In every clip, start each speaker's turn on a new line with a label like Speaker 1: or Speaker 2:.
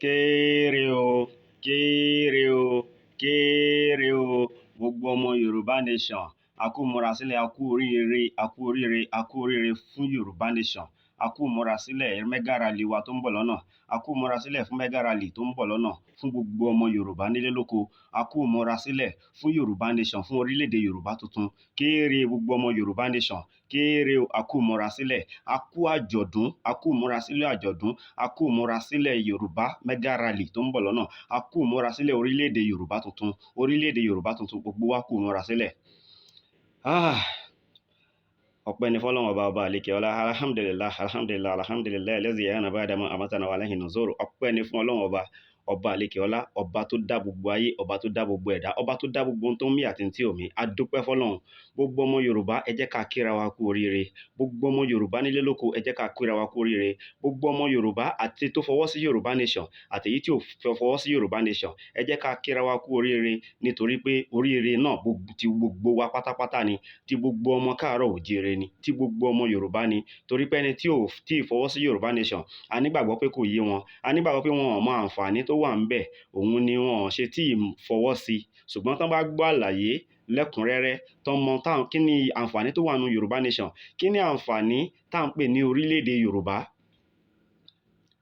Speaker 1: Kéré o, kéré o, kéré o. Gbogbo ọmọ Yorùbá Nation, a kú ìmúra sílẹ̀, a kú oríire, a kú oríire, a kú oríire fún Yorùbá Nation. A kú ìmúra sílẹ̀ mega rally wa tó ń bọ̀ lọ́nà. A kú ìmúra sílẹ̀ fún mega rally tó ń bọ̀ lọ́nà fún gbogbo ọmọ Yorùbá nílé lóko. A kú ìmúra sílẹ̀ fún Yorùbá Nation, fún orílẹ̀-èdè Yorùbá tuntun. Kéré gbogbo ọmọ Yorùbá Nation, kéré o, a kú ìmúra sílẹ̀, a kú àjọ̀dún, a kú ìmúra sílẹ̀ àjọ̀dún, a kú ìmúra sílẹ̀ Yorùbá mega rally tó ń bọ̀ lọ́nà. A kú ìmúra sílẹ̀ orílẹ̀-èdè Yorùbá tuntun, orílẹ̀-èdè Yorùbá tuntun, gbogbo wa kú ìmúra sílẹ̀. Ah! Ọpẹ́ ni fọ́lọ́run ọba, ọba àlekè ọlá. Alhamdulillah, alhamdulillah, alhamdulillah allazi ahyana ba'da ma amatana wa ilayhi nuzur. Ọpẹ́ ni fún Ọlọ́run ọba, ọba àlekè ọlá, ọba tó dá gbogbo ayé, ọba tó dá gbogbo ẹ̀dá, ọba tó dá gbogbo ohun tó ń mí àti tí ò mí. A dúpẹ́ fọ́lọ́run. Gbogbo ọmọ Yorùbá, ẹ jẹ́ ká kíra wa kú oríire. Gbogbo ọmọ Yorùbá nílé lóko, ẹ jẹ́ ká kíra wa kú oríire. Gbogbo ọmọ Yorùbá, àti tó fọwọ́ sí Yorùbá Nation àti èyí tí ò fọwọ́ sí Yorùbá Nation, ẹ jẹ́ ká kíra wa kú oríire, nítorí pé oríire náà ti gbogbo wa pátápátá ni, ti gbogbo ọmọ káàárọ̀ òjíire ni, ti gbogbo ọmọ Yorùbá ni. Torí pé ẹni tí ò tí ì fọwọ́ sí Yorùbá Nation, a nígbàgbọ́ pé kò yé wọn, a nígbàgbọ́ pé wọn ò mọ àǹfààní tó wà ńbẹ̀, òun ni wọn ò ṣe tí ì fọwọ́ sí. Ṣùgbọ́n tán bá gbọ́ àlàyé lẹ́kùnrẹ́rẹ́, tán mọ táwọn kí ni àǹfààní tó wà nínú Yorùbá Nation, kí ni àǹfààní tá à ń pè ní orílẹ̀-èdè Yorùbá,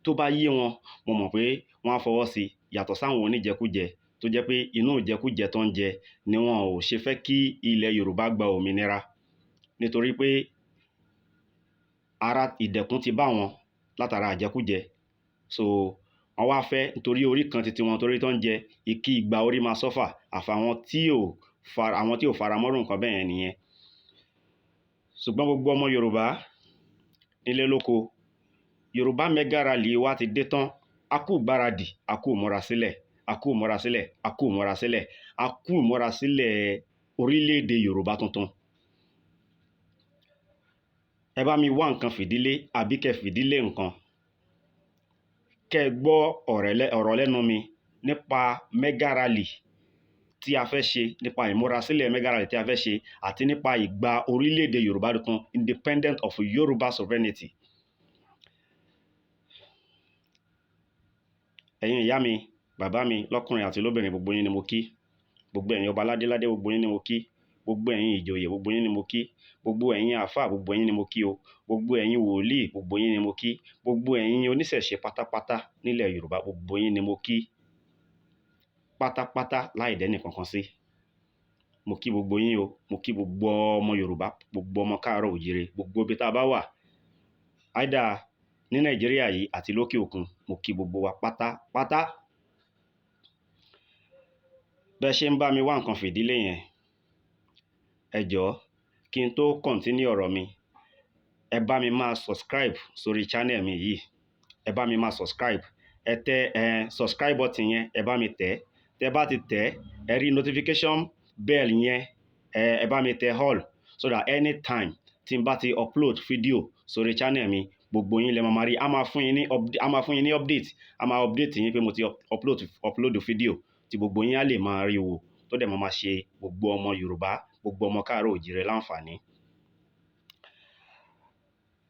Speaker 1: tó bá yé wọn, mo mọ̀ pé wọ́n á fọwọ́ sí. Yàtọ̀ sáwọn oníjẹkújẹ tó jẹ́ pé inú ìjẹkújẹ tó ń jẹ ni wọn ò ṣe fẹ́ kí ilẹ̀ Yorùbá gba òmìnira, nítorí pé ara ìdẹ̀kùn ti bá wọn látara àjẹkújẹ. So wọ́n wá fẹ́ nítorí orí kan titi wọn, torí tó ń jẹ ìkí ìgbà orí máa suffer. Àfàwọn tí ò fara, àwọn tí ò fara mọ́rùn nǹkan bẹ́ẹ̀ yẹn nìyẹn. Ṣùgbọ́n gbogbo ọmọ Yorùbá nílé lóko, Yorùbá mega rally wa ti dé tán. A kú ìgbáradì, a kú ìmúra sílẹ̀, a kú ìmúra sílẹ̀, a kú ìmúra sílẹ̀, a kú ìmúra sílẹ̀ orílẹ̀-èdè Yorùbá tuntun. Ẹ bá mi wá nǹkan fìdílé àbí kẹ́ fìdílé nǹkan, kẹ́ ẹ gbọ́ ọ̀rọ̀ lẹ́nu mi nípa mega rally tí a fẹ́ ṣe, nípa ìmúrasílẹ̀ mega rally tí a fẹ́ ṣe, àti nípa ìgbà orílẹ̀-èdè Yorùbá tuntun, independent of Yorùbá sovereignty. Ẹ̀yin ìyá mi, bàbá mi, lọ́kùnrin àti lóbìnrin, gbogbo yín ni mo kí. Gbogbo ẹ̀yin ọba ládéládé, gbogbo yín ni mo kí. Gbogbo ẹ̀yin ìjòyè, gbogbo yín ni mo kí. Gbogbo ẹ̀yin àáfàá, gbogbo yín ni mo kí o. Gbogbo ẹ̀yin wòlíì, gbogbo yín ni mo kí. Gbogbo ẹ̀yin oníṣẹ̀ṣe pátápátá nílẹ̀ Yorùbá, gbogbo yín ni mo kí pátápátá láì dẹ́nì kankan sí. Mo kí gbogbo yín o. Mo kí gbogbo ọmọ Yorùbá, gbogbo ọmọ káàárọ̀ òjíire, gbogbo ibi tá a bá wà, áìdá ní Nàìjíríà yìí àti lókè òkun, mo kí gbogbo wa pátápátá. Bẹ́ ṣe ń bá mi wá nǹkan fìdílé yẹn, ẹ jọ̀ọ́, kí n tó continue ọ̀rọ̀ mi, ẹ bá mi máa subscribe sórí channel mi yìí. Ẹ bá mi máa subscribe. Ẹ tẹ subscribe button yẹn, ẹ bá mi tẹ̀. Tẹ bá ti tẹ̀, ẹ rí notification bell yẹn, ẹ bá mi tẹ all, so that anytime tí n bá ti upload video sórí channel mi, gbogbo yín lẹ máa rí. A máa fún yín ní update, a máa update yín pé mo ti upload video, tí gbogbo yín á lè máa rí wò, tó dẹ̀ máa ṣe gbogbo ọmọ Yorùbá, gbogbo ọmọ káàárọ̀ òjíire láǹfààní.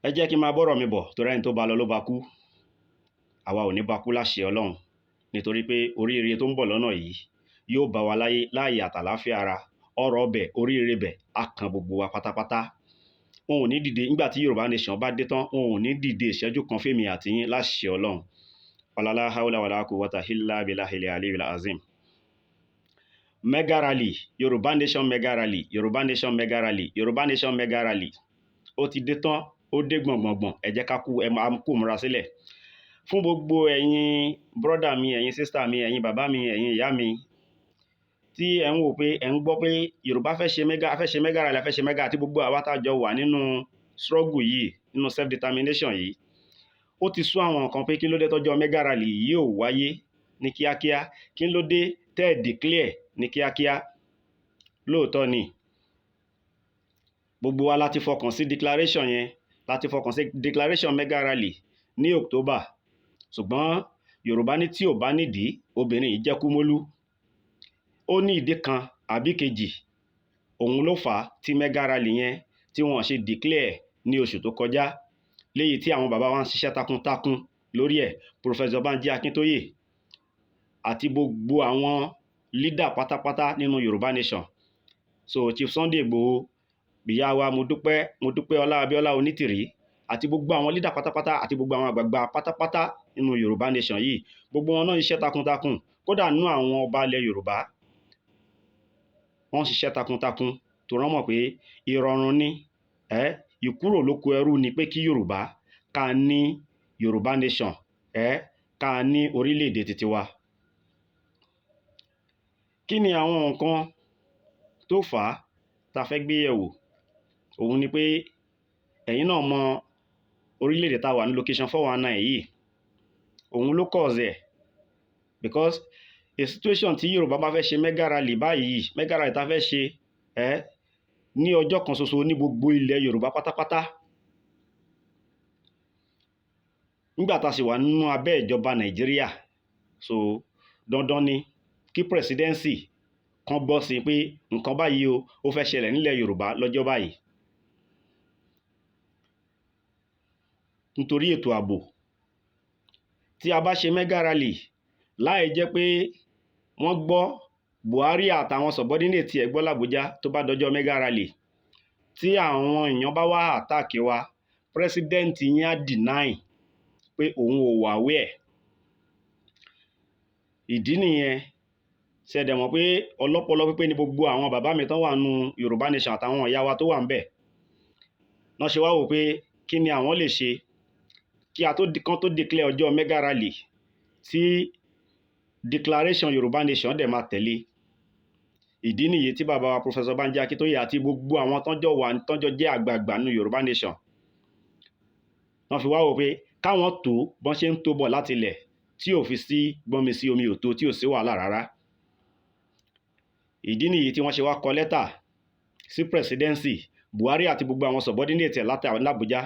Speaker 1: Ẹ jẹ́ kí n máa bọ́rọ̀ mi bọ̀, torí ẹni tó bá lọ ló bá kú. Àwa ò ní bá kú láṣẹ Ọlọ́run, nítorí pé oríire tó ń bọ̀ lọ́nà yìí yóò bá wa láyé, láàyè àtàláfíà ara. Ọ̀rọ̀ ọbẹ̀ oríire bẹ̀ á kan gbogbo wa pátápátá. Wọn ò ní dìde nígbà tí Yorùbá Nation bá dé tán. Wọn ò ní dìde ìṣẹ́jú kan fẹ́mi àti yín láṣẹ Ọlọ́run. Ọ̀làlá haúlá wàlá quwwata illa billahil aliyyil azim. Mega rally, Yorùbá Nation mega rally, Yorùbá Nation mega rally, Yorùbá Nation mega rally, ó ti dé tán, ó dé gbọ̀ngbọ̀ngbọ̀n. Ẹ jẹ́ ká kú, ẹ máa kú múra sílẹ̀. Fún gbogbo ẹ̀yin brother mi, ẹ̀yin sister mi, ẹ̀yin bàbá mi, ẹ̀yin ìyá mi tí ẹ̀ ń wò pé ẹ̀ ń gbọ́ pé Yorùbá fẹ́ ṣe mega, fẹ́ ṣe mega rally, fẹ́ ṣe mega, àti gbogbo àwa tá a jọ wà nínú struggle yìí, nínú self determination yìí, ó ti sú àwọn kan pé kí ló dé tọ́jọ́ mega rally yìí ò wáyé ní kíákíá, kí ló dé tẹ́ ẹ̀ declare ní kíákíá. Lóòótọ́ ni, gbogbo wa láti fọkàn sí declaration yẹn, láti fọkàn sí declaration mega rally ní October. Ṣùgbọ́n Yorùbá ní tí ò bá nídìí, obìnrin yìí jẹ́ kúmólú. Ó ní ìdí kan àbí kejì, òun ló fà á tí mega rally yẹn tí wọ́n ṣe declare ní oṣù tó kọjá, léyìí tí àwọn bàbá wa ń ṣiṣẹ́ takuntakun lórí ẹ̀, Professor Banji Akintoye àti gbogbo àwọn leader pátápátá nínú Yorùbá Nation. So Chief Sunday Igboho, ìyá wa Modúpẹ́, Modúpẹ́ Ọlá Abíọ́lá Onítìrí àti gbogbo àwọn leader pátápátá àti gbogbo àwọn àgbààgbà pátápátá nínú Yorùbá Nation yìí, gbogbo wọn náà ń ṣiṣẹ́ takuntakun. Kódà nínú àwọn ọba ilẹ̀ Yorùbá, wọ́n ń ṣiṣẹ́ takuntakun tó rán mọ̀ pé ìrọ̀rùn ni ẹ́ ìkúrò lóko ẹrú ni pé kí Yorùbá ká ní Yorùbá Nation, ẹ́ ká ní orílẹ̀-èdè titi wa. Kí ni àwọn nǹkan tó fà á tá a fẹ́ gbé yẹ̀wò? Òun ni pé ẹ̀yin náà mọ orílẹ̀-èdè tá a wà ní location 419 yìí, òun ló cause ẹ̀, because a situation tí Yorùbá bá fẹ́ ṣe mega rally báyìí, mega rally tá a fẹ́ ṣe ẹ́ ní ọjọ́ kan ṣoṣo ní gbogbo ilẹ̀ Yorùbá pátápátá, nígbà tá a sì wà nínú abẹ́ ìjọba Nàìjíríà, so dandan ni kí presidency kan gbọ́ sí pé nǹkan báyìí o, ó fẹ́ ṣẹlẹ̀ nílẹ̀ Yorùbá lọ́jọ́ báyìí, nítorí ètò ààbò. Tí a bá ṣe mega rally láì jẹ́ pé wọ́n gbọ́, Buhari àtàwọn subordinate ẹ̀ gbọ́ l'Àbújá, tó bá dọjọ́ mega rally tí àwọn èèyàn bá wá attack wa, president yín á deny pé òun ò wà aware. Ìdí nìyẹn. Ṣé ẹ dẹ̀ mọ̀ pé ọlọ́pọlọ pípé ni gbogbo àwọn bàbá mi tán wà nínú Yorùbá Nation àtàwọn ìyá wa tó wà ńbẹ̀. Ná ṣe wá wò pé kí ni àwọn lè ṣe kí a tó kán tó declare ọjọ́ mega rally tí declaration Yorùbá Nation dẹ̀ máa tẹ̀lé. Ìdí nìyí tí bàbá wa Professor Banji Akintoye àti gbogbo àwọn tọ́jọ́ wà, tọ́jọ́ jẹ́ àgbààgbà nínú Yorùbá Nation, wọ́n fi wá wò pé káwọn tó bọ́n ṣe ń tó bọ̀ láti ilẹ̀ tí ò fi sí gbọ́nmi sí omi ò tó, tí ò sí wàhálà rárá. Ìdí nìyí tí wọ́n ṣe wá kọ lẹ́tà sí presidency, Buhari àti gbogbo àwọn subordinate ẹ̀ l'Abuja,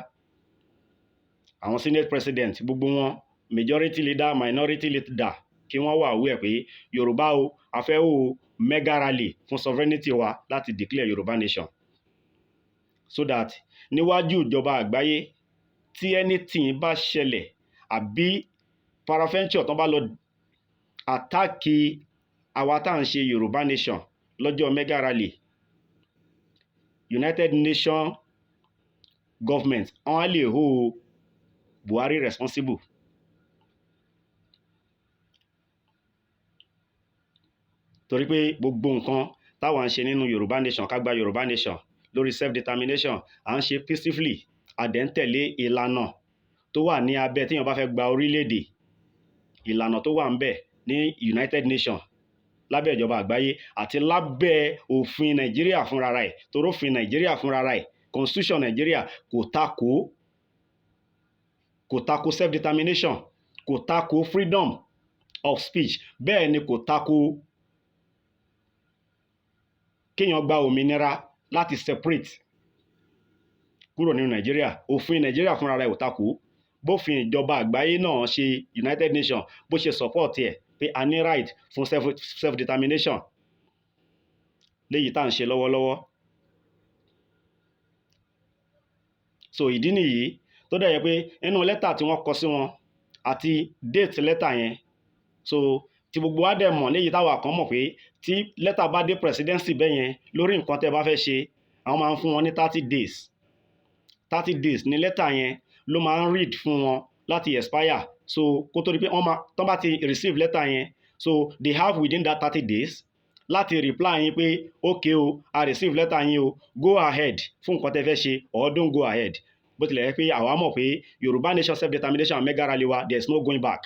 Speaker 1: àwọn senate president, gbogbo wọn, majority leader, minority leader, kí wọ́n wà aware pé Yorùbá o, a fẹ́ o mega rally fún sovereignty wa láti declare Yorùbá Nation, so that níwájú ìjọba àgbáyé, tí anything bá ṣẹlẹ̀ àbí peradventure tán bá lọ attack àwa tá à ń ṣe Yorùbá Nation lọ́jọ́ mega rally, United Nations government wọ́n á lè hold Buhari responsible. Torí pé gbogbo nǹkan táwa ń ṣe nínú Yorùbá Nation, ká gba Yorùbá Nation lórí self-determination, à ń ṣe peacefully, a dẹ̀ ń tẹ̀lé ìlànà tó wà ní abẹ́ téèyàn bá fẹ́ gba orílẹ̀-èdè, ìlànà tó wà ńbẹ̀ ní United Nations lábẹ́ ìjọba àgbáyé àti lábẹ́ òfin Nàìjíríà fúnra ẹ̀. Torí òfin Nàìjíríà fúnra ẹ̀, constitution Nàìjíríà, kò takò, kò takò self-determination, kò takò freedom of speech, bẹ́ẹ̀ ni kò takò kéèyàn gba òmìnira láti separate kúrò nínú Nàìjíríà. Òfin Nàìjíríà fúnra rẹ̀ ò takò. Bófin ìjọba àgbáyé náà ṣe, United Nations, bó ṣe support ẹ̀ pé a ní right fún self-determination léyìí tá à ń ṣe lọ́wọ́lọ́wọ́. So ìdí nìyí tó dẹ̀ yẹ pé nínú lẹ́tà tí wọ́n kọ sí wọn àti date lẹ́tà yẹn, so tí gbogbo wa dẹ̀ mọ̀ léyìí táwa kan mọ̀ pé tí lẹ́tà bá dé presidency bẹ́ẹ̀ yẹn lórí nǹkan tẹ́ bá fẹ́ ṣe, àwọn máa ń fún wọn ní 30 days. 30 days ní lẹ́tà yẹn ló máa ń read fún wọn láti expire. So kó tó di pé wọ́n máa tán bá ti receive lẹ́tà yẹn, so they have within that 30 days láti reply yín pé okay o, a receive letter yín o, go ahead fún nǹkan tẹ́ fẹ́ ṣe or don't go ahead. Bó tilẹ̀ jẹ́ pé àwa mọ̀ pé Yorùbá Nation self-determination and mega rally wa, there is no going back.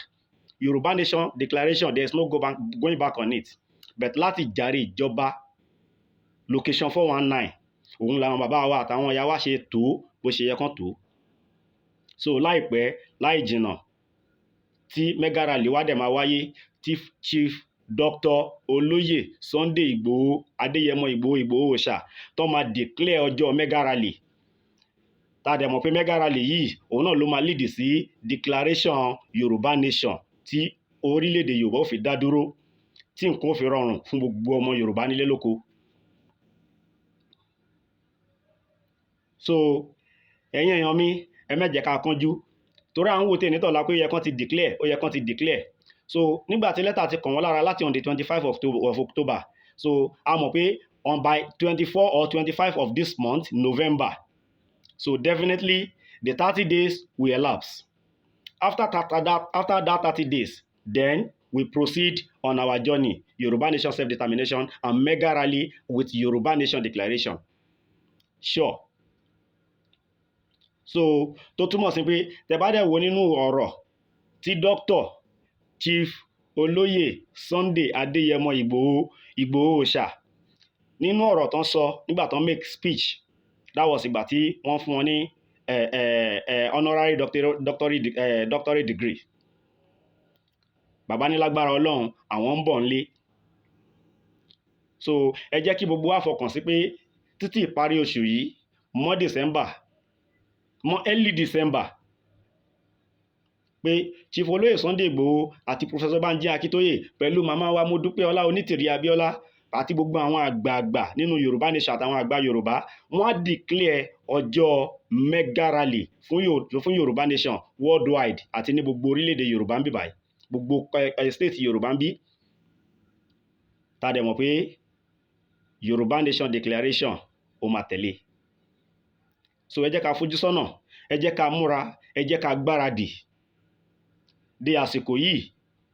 Speaker 1: Yorùbá Nation declaration, there is no going back on it. But láti jàre ìjọba location 419, òun làwọn bàbá wa àtàwọn ìyá wa ṣe tó bó ṣe yẹ kán tó. So láìpẹ́ láì jìnnà tí mega rally wa dẹ̀ máa wáyé, tí Chief Dr. Olóyè Sunday Igboho, Adéyẹmọ Ìgbòho, Ìgbòho Òòṣà, tó máa declare ọjọ́ mega rally, tá a dẹ̀ mọ̀ pé mega rally yìí, òun náà ló máa lead sí declaration Yorùbá Nation tí orílẹ̀-èdè Yorùbá ó fi dá dúró, tí nǹkan ó fi rọrùn fún gbogbo ọmọ Yorùbá nílé lóko. So ẹ̀yin èèyàn mi, ẹ má jẹ́ ká kánjú. Torí à ń wò tèmi tọ̀la pé ó yẹ kán ti declare, ó yẹ kán ti declare. So nígbà tí lẹ́tà ti kàn wọ́n lára láti on the 25 of October, so a mọ̀ pé on by 24 or 25 of this month, November, so definitely the 30 days will elapse. After that 30 days, then we proceed on our journey, Yoruba Nation self-determination and mega rally with Yoruba Nation declaration. Sure. So tó túmọ̀ sí pé tẹ bá dẹ̀ wo nínú ọ̀rọ̀ tí Dr. Chief Olóyè Sunday Adéyẹmọ Ìgbòho, Ìgbòho Òòṣà, nínú ọ̀rọ̀ tán sọ nígbà tán make speech, that was ìgbà tí wọ́n fún wọn ní honorary doctorate degree, bàbá ní lágbára Ọlọ́run, àwọn ń bọ̀ nílé. So ẹ jẹ́ kí gbogbo wa fọkàn sí pé títí ìparí oṣù yìí mọ́ December, mọ́ early December, pé Chief Olóyè Sunday Igboho àti Professor Banji Akintoye pẹ̀lú màmá wa Modúpẹ́ Ọlá Onítìrí Abíọ́lá àti gbogbo àwọn àgbààgbà nínú Yorùbá Nation àtàwọn àgbà Yorùbá, wọ́n á declare ọjọ́ mega rally fún Yorùbá Nation worldwide àti ní gbogbo orílẹ̀-èdè Yorùbá ń bí báyìí, gbogbo state Yorùbá ń bí. Tá a dẹ̀ mọ̀ pé Yorùbá Nation declaration ó máa tẹ̀lé. So ẹ jẹ́ ká fojú sọ́nà, ẹ jẹ́ ká múra, ẹ jẹ́ ká gbáradì de àsìkò yìí.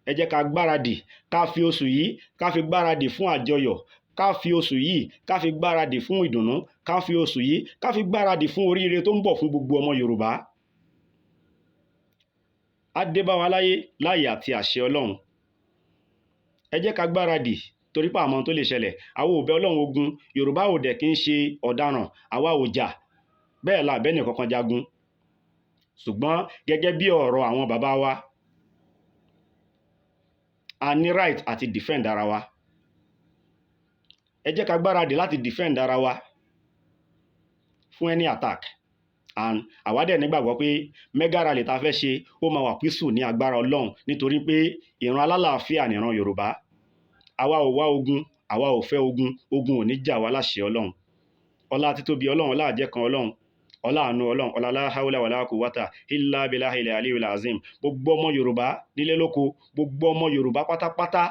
Speaker 1: Ẹ jẹ́ ká gbáradì, ká fi oṣù yìí ká fi gbáradì fún àjọyọ̀, ká fi oṣù yìí ká fi gbáradì fún ìdùnnú, ká fi oṣù yìí ká fi gbáradì fún oríire tó ń bọ̀ fún gbogbo ọmọ Yorùbá. Á dé bá wa láyé láyè àti àṣẹ Ọlọ́run. Ẹ jẹ́ ká gbáradì torí pé àmọ́ tó lè ṣẹlẹ̀. Àwa ò bẹ Ọlọ́run ogun. Yorùbá ò dẹ̀ kí ń ṣe ọ̀daràn. Àwa ò jà bẹ́ẹ̀ la bẹ́ẹ̀ nìkankan jagun, ṣùgbọ́n gẹ́gẹ́ bí ọ̀rọ̀ àwọn bàbá wa, a ní right àti defend ara wa. Ẹ jẹ́ ká gbáradì láti defend ara wa fún any attack, and àwa dẹ̀ nígbàgbọ́ pé mega rally tá a fẹ́ ṣe, ó máa wà peaceful ní agbára Ọlọ́run, nítorí pé ìran alálàáfíà nìran Yorùbá. Àwa ò wá ogun, àwa ò fẹ́ ogun, ogun ò ní jà wá láṣẹ Ọlọ́run. Ọlá títóbi Ọlọ́run, ọlá àjẹkan Ọlọ́run, ọlá àánú Ọlọ́run, ọlá la hawla wala quwwata illa billahi aliyul azim. Gbogbo ọmọ Yorùbá nílé lóko, gbogbo ọmọ Yorùbá pátápátá,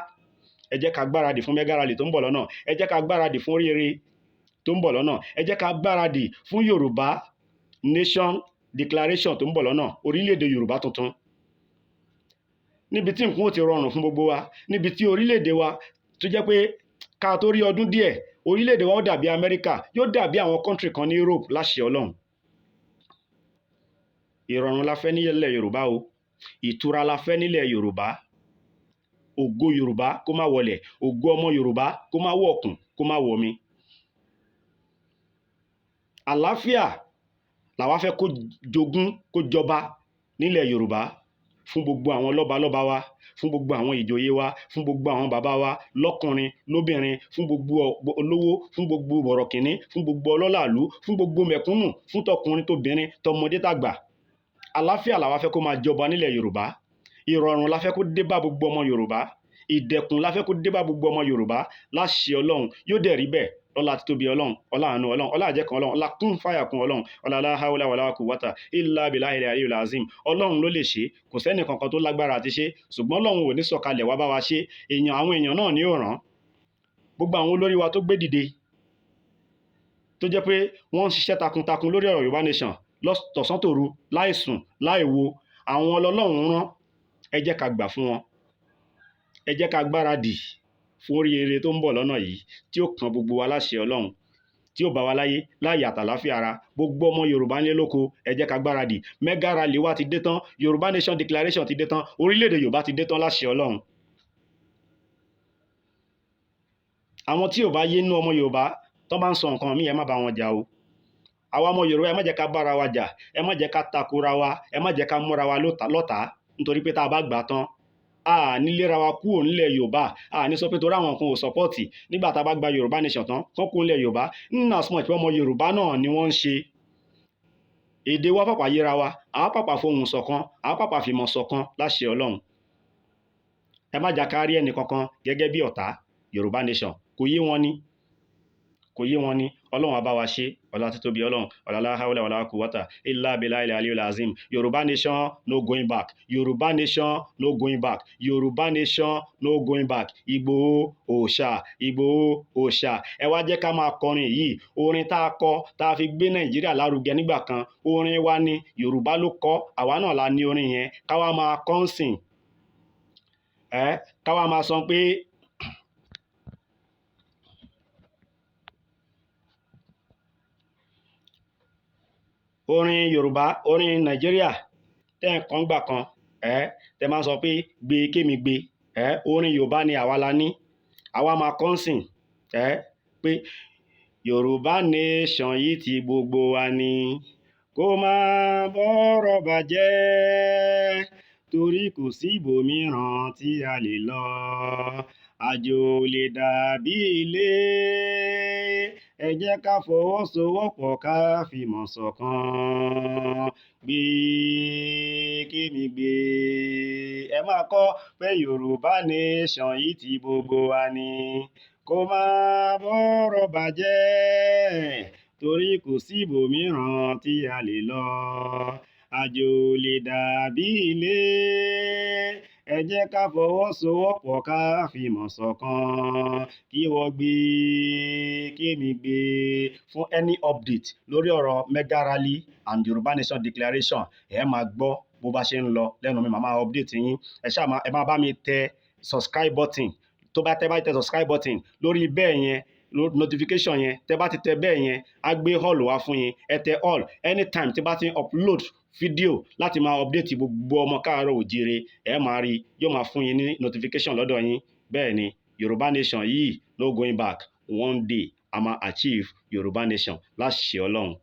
Speaker 1: ẹ jẹ́ ká gbáradì fún mega rally tó ń bọ̀ lọ́nà. Ẹ jẹ́ ká gbáradì fún oríire tó ń bọ̀ lọ́nà. Ẹ jẹ́ ká gbáradì fún Yorùbá Nation declaration tó ń bọ̀ lọ́nà, orílẹ̀-èdè Yorùbá tuntun, níbi tí nǹkan ó ti rọrùn fún gbogbo wa, níbi tí orílẹ̀-èdè wa tó jẹ́ pé ká tó rí ọdún díẹ̀, orílẹ̀-èdè wa ó dàbí Amẹ́ríkà, yóò dàbí àwọn country kan ní Europe láṣẹ Ọlọ́run. Ìrọ̀rùn la fẹ́ nílẹ̀ Yorùbá o, ìtura la fẹ́ nílẹ̀ Yorùbá. Ògo Yorùbá kó má wọlẹ̀, ògo ọmọ Yorùbá kó má wọ̀kùn, kó má wọmi. Àlàáfíà làwa fẹ́ kó jogún, kó jọba nílẹ̀ Yorùbá fún gbogbo àwọn lọ́balọ́ba wa, fún gbogbo àwọn ìjòyè wa, fún gbogbo àwọn bàbá wa lọ́kùnrin lóbìnrin, fún gbogbo olówó, fún gbogbo bọ̀rọ̀kìnní, fún gbogbo ọlọ́làlú, fún gbogbo mẹ̀kúnnù, fún tọkùnrin tóbìnrin, tọmọdé tàgbà. Àlàáfíà làwa fẹ́ kó máa jọba nílẹ̀ Yorùbá. Ìrọ̀rùn la fẹ́ kó dé bá gbogbo ọmọ Yorùbá. Ìdẹ̀kùn la fẹ́ kó dé bá gbogbo ọmọ Yorùbá láṣẹ Ọlọ́run. Yóò dẹ̀ rí bẹ́ẹ̀ lọ́lá títóbi Ọlọ́run, ọlá àánú Ọlọ́run, ọlá àjẹkàn Ọlọ́run, ọlá kún fáyà kún Ọlọ́run, ọlá la hawla wala quwwata illa billahi aliyul azim. Ọlọ́run ló lè ṣe, kò sẹ́nì kankan tó lágbára àti ṣe, ṣùgbọ́n Ọlọ́run ò ní sọ̀kalẹ̀ wá bá wa ṣe. Èèyàn, àwọn èèyàn náà ní ó ràn gbogbo àwọn olórí wa tó gbé dìde, tó jẹ́ pé wọ́n ń ṣiṣẹ́ takuntakun lórí ọ̀rọ̀ Yorùbá Nation tọ̀sán tòru, láì sùn láì wo, àwọn ọlọ́run rán. Ẹ jẹ́ ká gbà fún wọn. Ẹ jẹ́ ká gbáradì fún oríire tó ń bọ̀ lọ́nà yìí tí ó kan gbogbo wa láṣẹ Ọlọ́run, tí ó bá wa láyé láàyè àtàláfíà ara. Gbogbo ọmọ Yorùbá ńlé lóko, ẹ jẹ́ ká gbáradì. Mega rally wa ti dé tán, Yorùbá Nation declaration ti dé tán, orílẹ̀-èdè Yorùbá ti dé tán láṣẹ Ọlọ́run. Àwọn tí ò bá yé nú ọmọ Yorùbá tó bá ń sọ nǹkan míì, ẹ má bá wọn jà o. Àwa ọmọ Yorùbá, ẹ má jẹ́ ká bára wa jà, ẹ má jẹ́ ká takora wa, ẹ má jẹ́ ká múra wa lọ́tàá, nítorí pé tá a bá gbà á tán, a ní léra wa kúrò nílẹ̀ Yorùbá. A ní sọ pé torí àwọn kan ò support nígbà tá a bá gba Yorùbá Nation tán kán kúrò nílẹ̀ Yorùbá, in as much pé ọmọ Yorùbá náà ni wọ́n ń ṣe. Èdè wa pàpà yéra wa, àwa pàpà fohùn ṣọ̀kan, àwa pàpà fìmọ̀ ṣọ̀kan láṣẹ Ọlọ́run. Ẹ má jà ká rí ẹnì kankan gẹ́gẹ́ bí ọ̀tá Yorùbá Nation. Kò yé wọn ni, kò yé wọn ni. Ọlọ́run á bá wa ṣe. Ọlá títóbi Ọlọ́run, ọlá la hawla wala quwwata illa billahi aliyul azim. Yorùbá nation, no going back. Yorùbá nation, no going back. Yorùbá nation, no going back. Ìgbòho òòṣà, Ìgbòho òòṣà. Ẹ wá jẹ́ ká máa kọrin yìí, orin tá a kọ tá a fi gbé Nàìjíríà lárugẹ nígbà kan. Orin wa ni, Yorùbá ló kọ, àwa náà la ní orin yẹn. Ká wá máa kọ́ ń sìn ẹ, ká wá máa sọ pé orin Yorùbá, orin Nàìjíríà tẹ́ ẹ̀ kàn gbà kan ẹ, tẹ́ máa sọ pé gbé kémi gbé ẹ, orin Yorùbá ni, àwa la ní. Àwa máa kọ́ ń sìn ẹ pé Yorùbá nation yìí ti gbogbo wa ni, kó máa bọ́rọ̀ bàjẹ́, torí kò sí ibòmíràn tí a lè lọ, àjò ò lè dàbí ilé. Ẹ jẹ́ ká fọwọ́sowọ́pọ̀, ká fìmọ̀ ṣọ̀kan, gbé kémi gbé. Ẹ máa kọ́ pé Yorùbá nation yìí ti gbogbo wa ni, kó máa bọ́rọ̀ bàjẹ́, torí kò sí ibòmíràn tí a lè lọ, àjò ò lè dàbí ilé. Ẹ jẹ́ ká fọwọ́sowọ́pọ̀, ká fìmọ̀ ṣọ̀kan, kí wọ́n gbé kémi gbé. Fún any update lórí ọ̀rọ̀ mega rally and Yorùbá nation declaration, ẹ máa gbọ́ bó bá ṣe ń lọ lẹ́nu mi. Màá máa update yín. Ẹ ṣáà máa, ẹ máa bá mi tẹ subscribe button. Tó bá tẹ bá tẹ subscribe button lórí bẹ́ẹ̀ yẹn, notification yẹn, tẹ bá ti tẹ bẹ́ẹ̀ yẹn, á gbé all wá fún yín. Ẹ tẹ all. Anytime tí bá ti ń upload fídíò láti máa update gbogbo ọmọ káàárọ̀ òjíire, ẹ máa rí, yóò máa fún yín ní notification lọ́dọ̀ yín. Bẹ́ẹ̀ ni, Yorùbá nation yìí, no going back. One day a máa achieve Yorùbá nation láṣẹ Ọlọ́run.